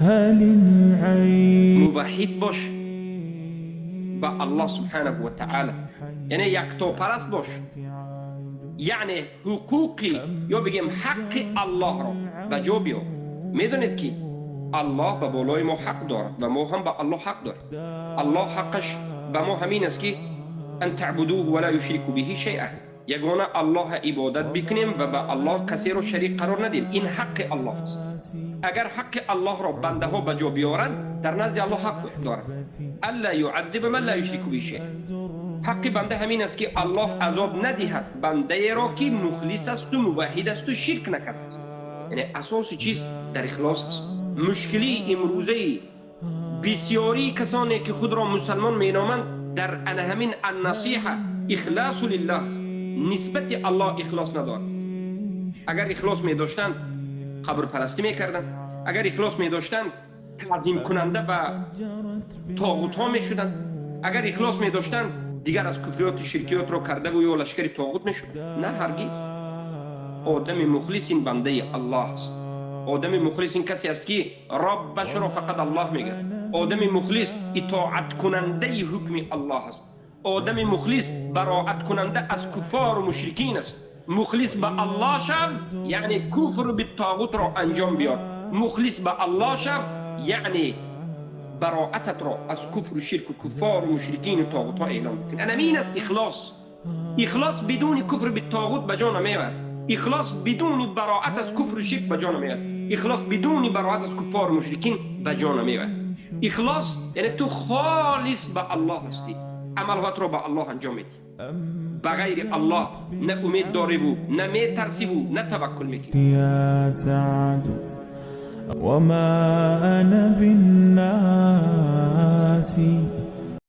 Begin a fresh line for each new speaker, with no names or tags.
هل العين
Муваҳҳид бош ба Аллоҳ субҳанаҳу ва таъоло, яъне яктопараст бош, яъне ҳуқуқи ё бигем ҳаққи Аллоҳро ба ҷо биёр. Медонед, ки Аллоҳ ба болои мо ҳақ дорад ва мо ҳам ба Аллоҳ ҳақ дорем. Аллоҳ ҳаққаш ба мо ҳамин аст, ки أن تعبدوه ولا تشركوا به شيئا, ягона Аллоҳа ибодат бикунем ва ба Аллоҳ касеро шарик қарор надиҳем. Ин ҳаққи Аллоҳ аст. Агар ҳаққи Аллоҳро бандаҳо ба ҷо биёранд, дар назди Аллоҳ ҳақ доранд. ألا يعذب من لا يشرك به شيئا. Ҳаққи банда ҳамин аст, ки Аллоҳ азоб надиҳад бандаеро, ки мухлис асту муваҳҳид асту ширк накардааст. Яъне асоси чиз дар ихлос аст. Мушкилии имрӯзаи бисёрии касоне, ки худро мусалмон меноманд, дар ана ҳамин النصيحة إخلاص لله аст. Нисбати Аллоҳ ихлос надорад. Агар ихлос медоштанд, қабрпарастӣ мекарданд. Агар ихлос медоштанд, таъзимкунанда ба тоғутҳо мешуданд. Агар ихлос медоштанд, дигар аз куфриёту ширкиётро кардаву ё лашкари тоғут мешуд. На, ҳаргиз. Одами мухлис ин бандаи Аллоҳ аст. Одами мухлис ин касе аст, ки Роббашро фақат Аллоҳ мегӯяд. Одами мухлис итоаткунандаи ҳукми Аллоҳ аст. Одами мухлис бароаткунанда аз куффору мушрикин аст. Мухлис ба Аллоҳ шав, яъне куфру биттоғутро анҷом биёр. Мухлис ба Аллоҳ шав, яъне бароататро аз куфру ширку куффору мушрикину тоғутҳо эълон бикун. Анамин аст ихлос. Ихлос бидуни куфр биттоғут ба ҷо намеояд. Ихлос бидуни бароат аз куфру ширк ба ҷо намеояд. Ихлос бидуни бароат аз куффору мушрикин ба ҷо намеояд. Ихлос яъне ту холис ба Аллоҳ ҳастӣ, амалҳоятро ба Аллоҳ анҷом медиҳӣ, ба ғайри Аллоҳ на умед дориву, на метарсиву, на таваккул мекунӣ.
يا سعد وما أنا بالناصر.